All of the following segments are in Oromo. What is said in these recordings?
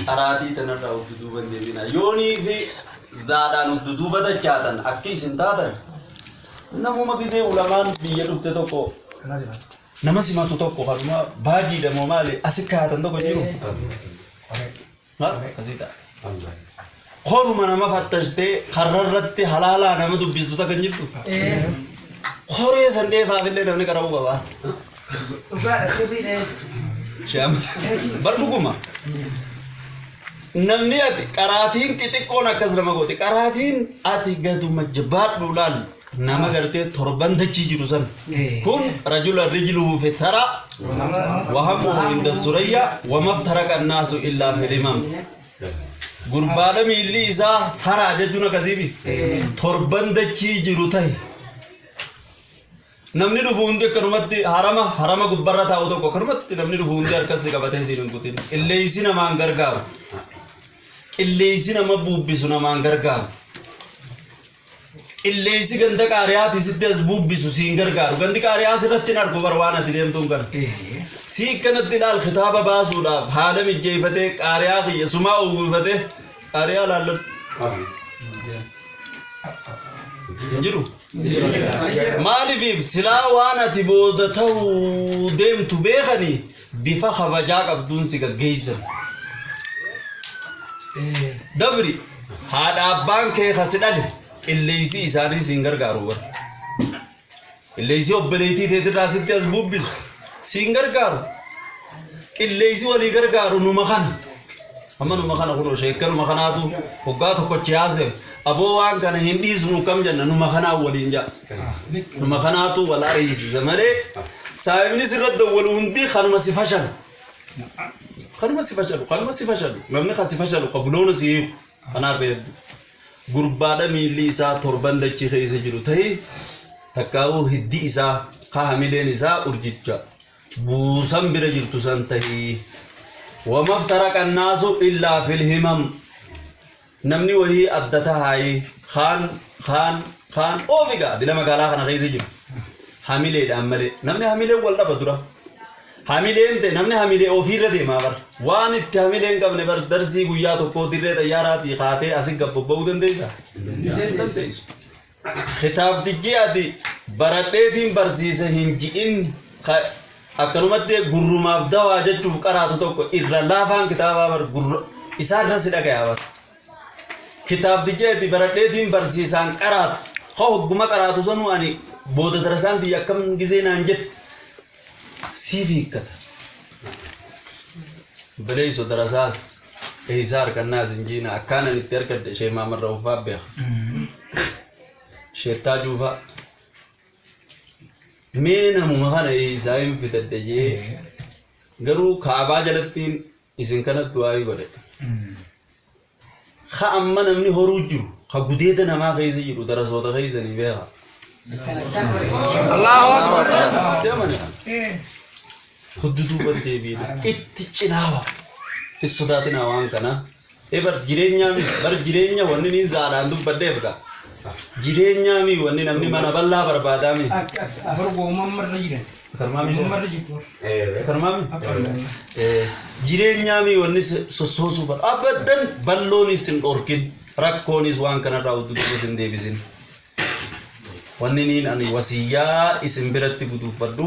Qaraatii tanarraa of duduuba hin deebinaa. Yoonii fi zaadhaan of duduuba dachaatan akki isin taatan namuma gizee ulamaan biyya dhufte tokko nama simatu tokko kanuma baajiidha moo maali asi kaatan tokko jiru. Asii ta'a. Koruma nama fattashtee karra irratti halaalaa nama dubbistu takka hin jirtu. Koree san dheefaaf illee namni qara'uu qaba. Dhugaadha, sirriidha. Shama. Bar dhuguma. Namni ati qaraatiin xixiqqoon akkas nama gooti. Qaraatiin ati gaduma jabaadhu laal nama gartee torban dachii jiru san. Kun rajula rijluhu fi thara wa hammuhu inda surayya wa maftaraqa annaasu illaa fil himam. Gurbaadha miilli isaa taraa jechuun akkasiifi torban dachii jiru tahe. Namni dhufu hundi akkanumatti harama harama gubbarra taa'u tokko akkanumatti namni dhufu hundi harkas si qabatee siin hin kutin. Qilleeysi namaan gargaaru. Qilleeysi nama buubbisu namaan gargaaru. Qilleeysi ganda qaariyaati sitti as buubbisu siin gargaaru. Gandi qaariyaa sirratti hin argu bar waan ati deemtuun kana. Sii kanatti ilaal kitaaba baasuudhaaf haala mijjeeffatee qaariyaa kiyya sumaa uwwifatee qaariyaa laalladhu. Hin jiru. Maaliif silaa waan ati booda ta'uu deemtu beekanii bifa kabajaa qabduun si gaggeessan. Dabri haadha abbaan kee kasi dhale qilleensii isaanii siin gargaaru bara. Qilleensii obboleettii teetirraa sitti as buubbisu siin gargaaru. Qilleensi walii gargaaru numa kana. Amma numa kana kunoo sheekkanuma kanaatu waggaa tokkochi haase aboo waan kana hin dhiisnu kam jenna numa kanaa waliin jaa. Numa kanaatu wal ariisisa malee saayibni sirra dawwalu hundi kanuma si fashalu. Kanuma si fashalu, kanuma si fashalu. Namni kan si fashalu ka buloona si hiiku. Kanaaf hedduu. Gurbaadha miilli isaa torban dachii keessa jiru ta'e takkaa'uu hiddi isaa ka hamileen isaa urjicha buusan bira jirtu san tahii. Wamaftaraqa annaasu illaa fil himam. Namni wahii adda tahaayi kaan kaan kaan oofigaa dila magaalaa kana keessa jiru. Hamileedhaan malee namni hamileen wal dhaba dura. Hamileen ta'e namni hamilee ofiirra deemaa bar. Waan itti hamilee hin qabne bar darsii guyyaa tokkoo dirree xayyaaraatii kaatee asi gad bobba'uu dandeessaa? Hin dandeessu. Kitaabtichi ati baradheetiin barsiisa hin ji'in akkanumatti gurrumaaf dawaa jechuuf qaraatu tokko irra laafaan kitaabaa bar gurra isaa irra si dhagayaa bar. Kitaabtichi ati baradheetiin barsiisaan qaraatu ka hogguma qaraatu sanuu ani booda darasaan tiyya akkam gizee naan jette siif hiikkata. Obboleesso darasaas eeysaa harkannaas hin jiina akkaanan itti harkadhe ishee maamarra uffaa beeka. Sheettaa juufaa. Mee namuma kana eeysaa hin fidadhe jee garuu kaabaa jalattiin isin kanatti du'aayii godhe. Ka amma namni horuu jiru ka gudeeda namaa keessa jiru darasoota keessanii beeka. Allahu Akbar. Deemani kana. Huddu duuba deebiin itti cinaawa. Hin sodaatinaa waan kana. Ee bar jireenyaa mi bar jireenya wanni niin zaadhaan dubbadheef gaa. Jireenyaa mi wanni namni mana bal'aa barbaadaa mi. Akkas. Bar gooman marra jiran. Kanumaa mi Marra jirtu. Kanumaa mi. Jireenyaa mi wanni sossoosuu bar abadan balloonis hin dhorkin rakkoonis waan kanarraa huddu duuba sin deebisin. Wanni niin ani wasiyyaa isin biratti guduuffadhu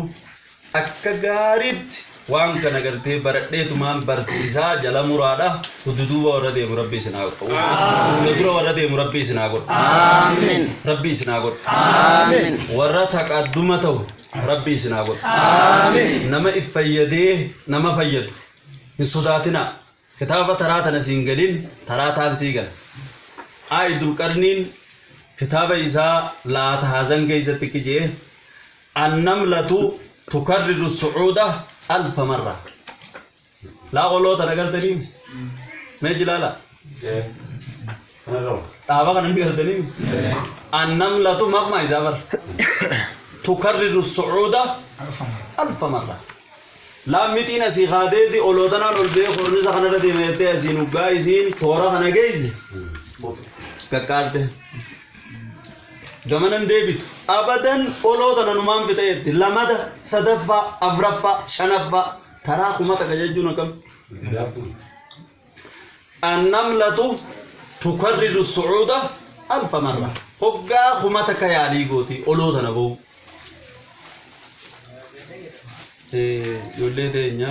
akka gaariitti waan kana gartee baradheetumaan barsiisaa jala muraadha hudduduuba warra deemu rabbi isin haa godhu. Fuula dura warra deemu rabbi isin haa godhu. Amiin. Rabbi isin haa godhu. Amiin. Warra taqadduma ta'u rabbi isin haa godhu. Amiin. Nama if fayyadee nama fayyadu hin sodaatinaa. Kitaaba taraa tana siin galin taraa taan sii gala. Aayidul Qarniin kitaaba isaa Laata Hazan keessatti kijee annamlatu tukarriru su'uuda alfa marra. Laa oloo tana gartanii mee jilaala. Dhaaba kana ni gartanii annamlatu maqmaa isaa bar tukarriru su'uuda alfa marra. Laa mixiin asii kaateeti oloo tanaan ol ba'ee kornisa kanarra deema jettee asiin huggaa isiin toora kana geesse qaqqaarte. Gamanan deebitu. Abadan oloo tana numaan fixa jetti. Lamada, sadaffaa, afraffaa, shanaffaa. Taraa 1000 jechuun akkam? Annamlatu tukarriru su'uuda alfa marra. Hoggaa 1000 yaalii gooti oloo tana ba'u. Ijoollee teenya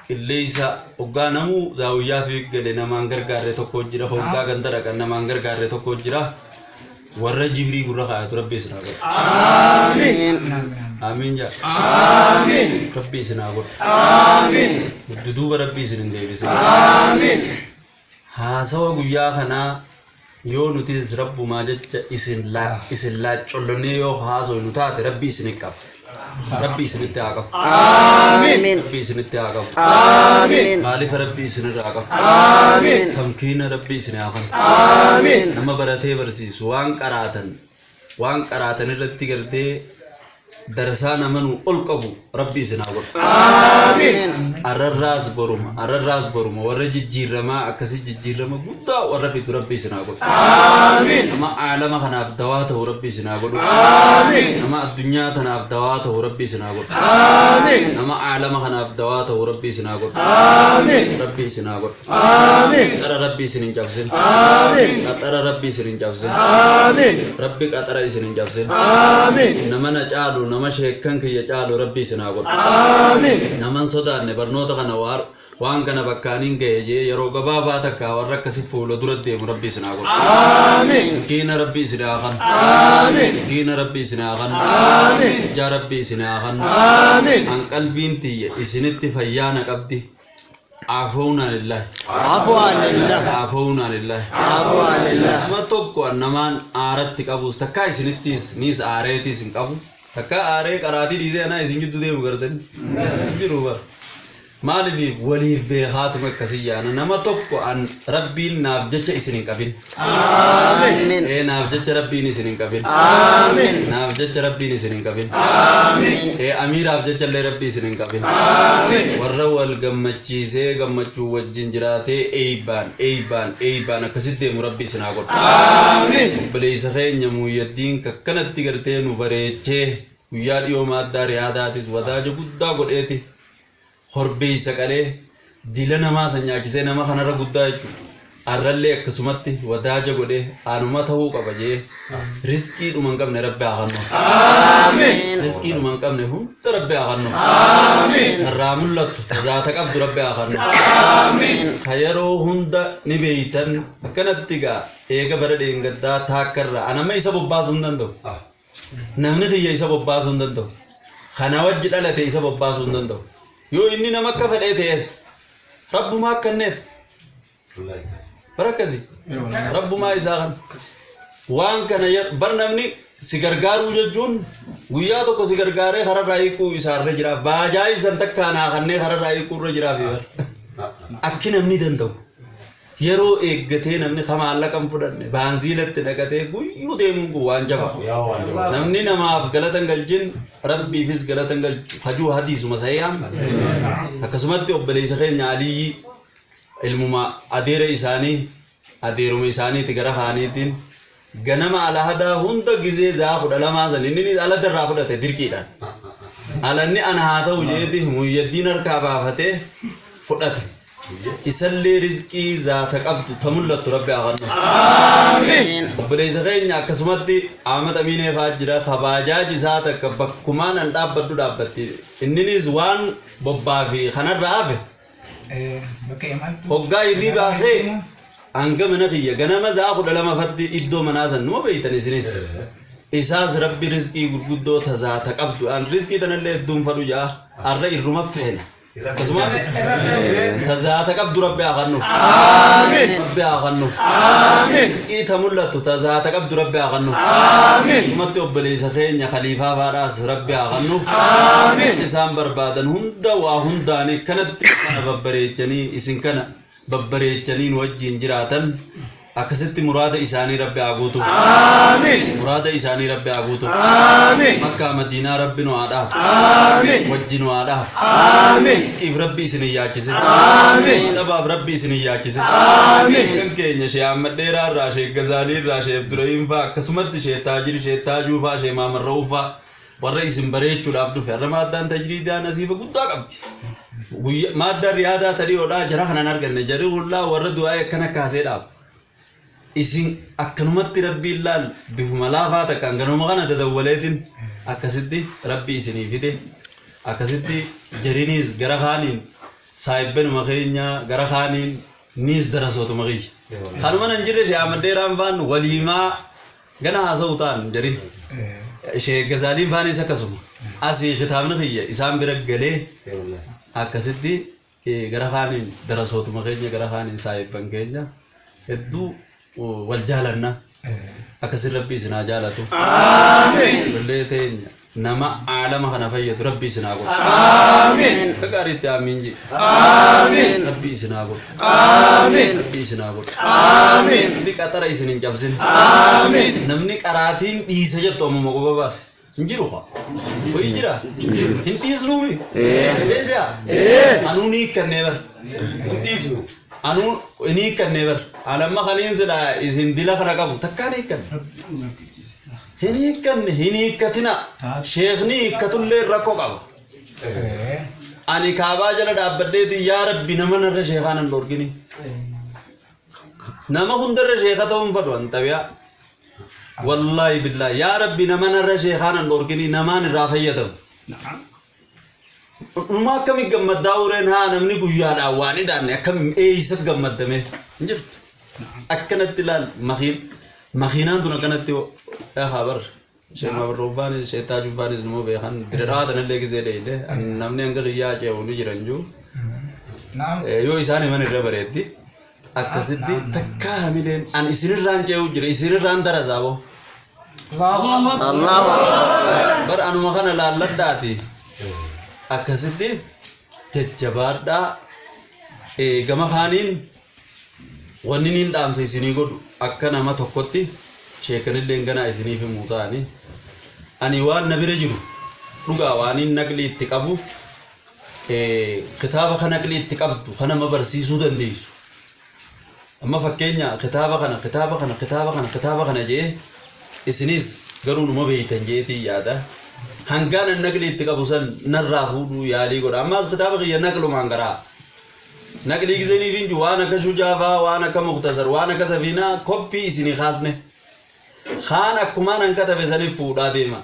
qilleessa hoggaa namuu zaawiyyaa fi gale namaan gargaarre tokko jira. Hoggaa ganda dhaqan namaan gargaarre tokko jira. Warra jibrii gurra kaayatu Rabbi isin haa godhu. Amiin. Amiin jaa. Amiin. Rabbi isin haa godhu. Amiin. Duduuba Rabbi isin hin deebisin. Amiin. Haasawa guyyaa kanaa yoo nutis Rabbumaa jecha isin laa isin laaccollonnee yoo haasofnu taate Rabbi isin qaba. Rabbi isinitti haa qabu. Amiin. Rabbi isinitti haa qabu. Amiin. Maaliif Rabbi isinirraa qabu? Amiin. Tamkiina Rabbi isin haa qabu. Amiin. Nama baratee barsiisu waan qaraatan waan qaraatan irratti gartee darsaa namanuu ol qabu Rabbi isin haa godhu. Amiin. Arrarraas boruma arrarraas boruma warra jijjiirramaa akkasii jijjiirrama guddaa warra fidu Rabbi isin haa godhu. Amiin. Nama aalama kanaaf dawaa ta'u Rabbi isin haa godhu. Amiin. Nama addunyaa tanaaf dawaa ta'u Rabbi isin haa godhu. Amiin. Nama aalama kanaaf dawaa ta'u Rabbi isin haa godhu. Amiin. Rabbi isin haa godhu. Amiin. Qaxara Rabbi isin hin cabsin. Amiin. Qaxara Rabbi isin hin cabsin. Amiin. Rabbi qaxara isin hin cabsin. Amiin. Nama na caalu nama sheekkan kiyya caalu Rabbi isin haa godhu. Amiin. Nama hin sodaanne barnoota kana waan kana bakkaaniin gahe jee yeroo gabaabaa takka warra akkasi fuula dura deemu Rabbi isin haa godhu. Amiin. Kiina Rabbi isin haa kannu. Amiin. Kiina Rabbi isin haa kannu. Amiin. Ijaa Rabbi isin haa kannu. Amiin. An qalbiin tiyya isinitti fayyaana qabdi. Afownaa lillahi. Afuwaan lillah. Afownaa lillahi. Afuwaan lillah. Nama tokko an namaan aaratti qabus takkaa isinittis niis aareetis hin qabu. Takkaa aaree qaraatii dhiisee anaa isin gidduu deemu gartanii. Hin jiru bara. Maaliif waliif beekaatuma akkasii yaana nama tokko an Rabbiin naaf jecha isin hin qabin. Amiin. Ee naaf jecha Rabbiin isin hin qabin. Amiin. Naaf jecha Rabbiin isin hin qabin. Amiin. Ee amiiraaf jecha illee Rabbi isin hin qabin. Amiin. Warra wal gammachiisee gammachuu wajjin jiraatee eeybaan eeybaan eeybaan akkasitti deemu Rabbi isin haa godhu. Amiin. Obboleessa keenya Muyyaddiin kakkanatti gartee nu bareechee guyyaa dhiyoo maaddaa riyaadaatis wadaaja guddaa godheeti horbeessa qalee dila namaa san nyaachisee nama kanarra guddaa jechuudha. Arrallee akkasumatti wadaaja godhee anuma ta'uu qaba jee riskii dhuma hin qabne Rabbi haa kennu. Amiin. Riskii dhuma hin qabne hunda Rabbi haa kennu. Amiin. Karraa mul'attu tazaata qabdu Rabbi haa kennu. Amiin. Ka yeroo hunda ni beeytan akkanatti gaa eega bara dheengaddaa taakkarraa anamma isa bobbaasuu hin danda'u. Namni kiyya isa bobbaasuu hin danda'u. Kana wajji dhalate isa bobbaasuu hin danda'u. Yoo inni nama akka fedhee ta'es Rabbumaa akkanneef. Bara akkasii. Rabbumaa isaa kan. Waan kana bar namni si gargaaruu jechuun guyyaa tokko si gargaaree kararraa hiikuu isaarra jira. Baajaa isan takkaan haa kannee kararraa hiikuu irra jiraaf bar. Akki namni danda'u. Yeroo eeggatee namni ka maallaqa hin fudhanne baanziilatti naqatee guyyuu deemuun kun waan jabaa. Namni namaaf galata hin galchin Rabbiifis galata hin galchu. Hajuu hadiisuma sahihaan. Akkasumatti obboleessa keenya Aliyyi ilmuma adeera isaanii adeeruma isaaniiti gara kaaniitiin ganama alahadaa hunda gizee zaa 12 san inni alada irraa fudhate dirqiidhaan. Alanni ana haa ta'u jeeti Muyyaddiin harkaa baafatee fudhate. Isallee rizqii zaata qabdu ta mul'attu Rabbi haa kennu. Amiin. Obboleessa keenya akkasumatti Ahmad Amiinee fa'aa jira ka baajaaj isaa takka bakkumaan an dhaabbadhu dhaabbatti. Inninis waan bobbaa fi kanarraa hafe hoggaa hirriibaa ka'e hanga mana kiyya ganama za'a 12 fatti iddoo manaa san numa beeytan isinis. Isaas Rabbi rizqii gurguddoo ta zaata qabdu an rizqii tanallee hedduun fadhu ja'a arra irruma feena. Akkasuma ta zaata qabdu Rabbi haa kennuuf. Amiin. Rabbi haa kennuuf. Amiin. Rizqii ta mul'attu ta zaata qabdu Rabbi haa kennuuf. Amiin. Akkasumatti obboleessa keenya Khaliifaa faadhaas Rabbi haa kennuuf. Amiin. Isaan barbaadan hunda waa hundaanii kanatti kana babbareechanii isin kana babbareechanii nu wajjin jiraatan akkasitti muraada isaanii Rabbi haa guutu. Amiin. Muraada isaanii Rabbi haa guutu. Amiin. Makkaa Madiinaa Rabbi nu haa dhaafu. Amiin. Wajji nu haa dhaafu. Amiin. Rizqiif Rabbi isin hin yaachisin. Amiin. Dhabaaf Rabbi isin hin yaachisin. Amiin. Kan keenya Shee Ahmad Dheeraa irraa, Shee Gazaalii irraa, Shee Abdurrahiim fa'aa akkasumatti Shee Taajir, Shee Taajuu fa'aa, Shee Maamarra'uu fa'aa warra isin bareechuudhaaf dhufe. Har'a maaddaan tajriidaa nasiiba guddaa qabdi. Maaddaa riyaadaa tadhiyoodhaa jara kanan arganne jarri hullaa warra du'aa akkana kaasee dhaabu. Isin akkanumatti rabbiin laal bifuma laafaa takkaan ganuma kana dadawwaleetiin akkasitti rabbi isinii fide akkasitti jariniis gara kaaniin saahibbenuma keenya gara kaaniin niis darasootuma kiyya. Kanuma nan jirre shee Ahmad Dheeraan faan waliimaa gana haasa'u ta'an jari. Shee Gazaaliin faanis akkasuma. Asii kitaabni kiyya isaan bira galee akkasitti gara kaaniin darasootuma keenya gara kaaniin saahibban keenya hedduu wal jaalanna. Akkasiin rabbi isin haa jaalatu. Amiin. Ijoollee teenya nama aalama kana fayyadu rabbi isin haa godhu. Amiin. Akka gaariitti aamiin jedhi. Amiin. Rabbi isin haa godhu. Amiin. Rabbi isin haa godhu. Amiin. Namni qaxara isin hin cabsin. Amiin. Namni qaraatiin dhiisa jettu ammuma quba baase. Hin jiru haa. Wayii jira? Hin dhiisnuumi. Dhiisaa? Anuu ni hiikkannee bara. Hin dhiisnu. Anuu ni hiikkannee bara. Alamma kaniin silaa isin dila kana qabu takkaan hiikkanne. Hin hiikkanne hin hiikkatina. Sheekni hiikkatullee rakkoo qaba. Ani kaabaa jala dhaabbadheeti yaa rabbi nama narra sheekaa nan dhorkini. Nama hundarra sheeka ta'uun fadhu an xabiyaa. Wallaahi billaahi yaa rabbi nama narra sheekaa nan dhorkini namaan irraa fayyadamu. Dhuma akkami gammaddaa ureen haa namni guyyaadhaan waan idaanne akkam eeysat gammaddame hin jirtu. Akkanatti ilaal makiin makiinaan tun akkanatti haa bar. Sheekh Mabarruufaan Sheekh Taajuufaanis numa beekan bira dhaatanillee gisee dheeyde namni hanga kiyyaa ce'u ni jiran jiru. Yoo isaan himan irra bareeddi. Akkasitti takkaa hamileen an isinirraan ce'u jira isinirraan darasaa boo. Allahu Akbar. Bar anuma kana laalladhaati. Akkasitti jajjabaadhaa gama kaaniin wanni niin dhaamsa isinii godhu akka nama tokkotti sheekanillee ganaa isiniif himuu ta'ani. Ani waan na bira jiru dhugaa waan inni naqlii itti qabu kitaaba kan naqlii itti qabdu kan nama barsiisuu dandeessu. Amma fakkeenya kitaaba kana kitaaba kana kitaaba kana kitaaba kana jee isinis garuu numa beeytan jeetii yaada. Hangaan an naqlii itti qabu san narraa fuudhuu yaalii godha. Ammaas kitaaba kiyya naqlumaan garaa. Naqlii giseniif hin jiru waan akka shujaafaa waan akka muktasar waan akka safiinaa koppii isinii kaasne. Kaan akkumaan an katabe saniif fuudhaa deema.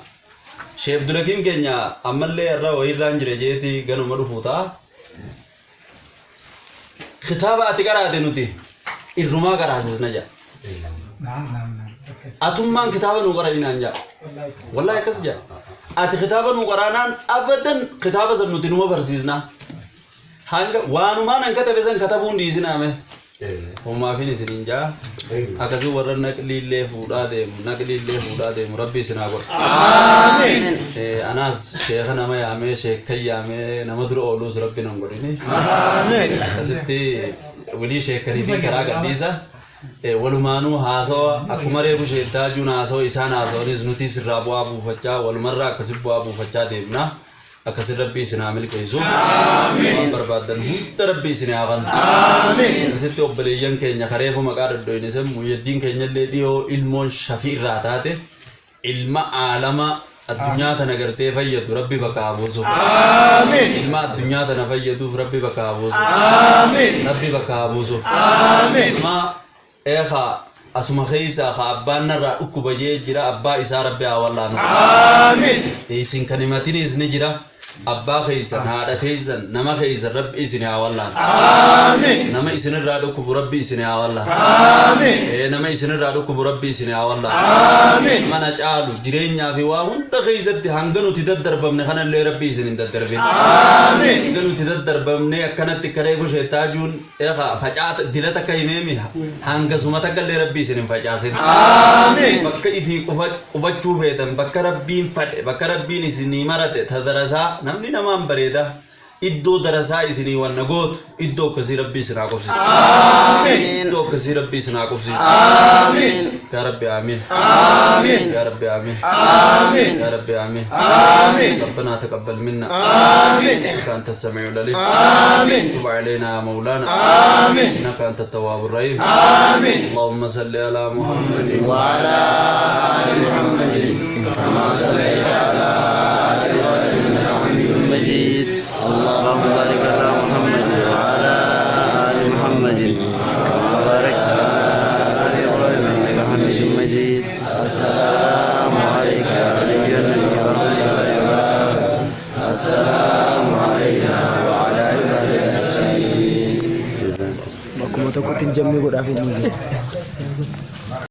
Sheekh Abdulhakiim keenya ammallee irra wayiirraan jira jeetii ganuma dhufuu ta'a. Kitaaba ati qaraate nuti irrumaa qaraasisna jedha. Atummaan kitaaba nuu qara'inaan jedha. Wallaahi akkas jedha. Ati kitaaba nuu qaraanaan abadan kitaaba san nuti numa barsiisna. Hanga waanumaan an katabe san katabuun dhiisinaame. Homaafin isiniin jaa. Akkasii warra naqliillee fuudhaa deemu naqliillee fuudhaa deemu rabbi isin haa godhu. Amiin. Anaas sheeka nama yaamee sheekkan yaamee nama dura ooluus rabbi nan godhini. Amiin. Akkasitti walii sheekanii fi karaa gadhiisa. Walumaanuu haasawa akkuma reefu sheettaajuun haasawa isaan haasawanis nutis irraa bu'aa buufachaa walumarraa akkasi bu'aa buufachaa deemna. Akkasi rabbi isin haa milkeessu. Waan barbaaddan hunda rabbi isin haa kennu. Amiin. Akkasitti obboleeyyan keenya kareefu maqaa doddoyne muyyaddiin keenyallee dhiyoo ilmoon shafii irraa taate ilma aalama addunyaa tana gartee fayyadu rabbi bakka haa buusuuf. Amiin. Ilma addunyaa tana fayyaduuf rabbi bakka haa buusuuf. Amiin. Rabbi bakka haa buusuuf. Amiin. Ilma eekaa asuma keessa ka abbaan narraa dhukkuba jee jira abbaa isaa rabbi haa wallaanu. Amiin. Isin kan himatinis ni jira abbaa keessan haadha keessan nama keessan rabbi isin haa wallaanu. Amiin. Nama isinirraa dhukkubu rabbi isin haa wallaanu. Amiin. Nama isinirraa dhukkubu rabbi isin haa wallaanu. Amiin. Mana caalu jireenyaa fi waa hunda keessatti hanga nuti daddarbamne kanallee rabbi isin hin daddarbin. Amiin. Hanga nuti daddarbamne akkanatti karee busheettaajuun eegaa facaata dila takka himeemi hangasuma takka illee rabbi isin hin facaasin. Amiin. Bakka ifii qubachuu feetan bakka rabbiin fadhe bakka rabbiin isinii marate ta darasaa namni namaan bareeda iddoo darasaa isinii wanna gootu iddoo akkasii rabbi isin haa qubsiisu. Amiin. Iddoo akkasii rabbi isin haa qubsiisu. Amiin. Yaa Rabbi amiin. Amiin. Yaa Rabbi amiin. Amiin. يا ربي آمين. آمين. ربنا تقبل منا. آمين. إنك أنت السميع العليم. آمين. تب علينا يا مولانا. آمين. إنك أنت التواب الرحيم. آمين. اللهم صل على محمد وعلى آل محمد كما صليت على آل إبراهيم إنك حميد مجيد. اللهم بارك على السلام علينا وعلى عباد الله الصالحين. Bakkuma tokkotti hin jammee godhaaf hin jiru.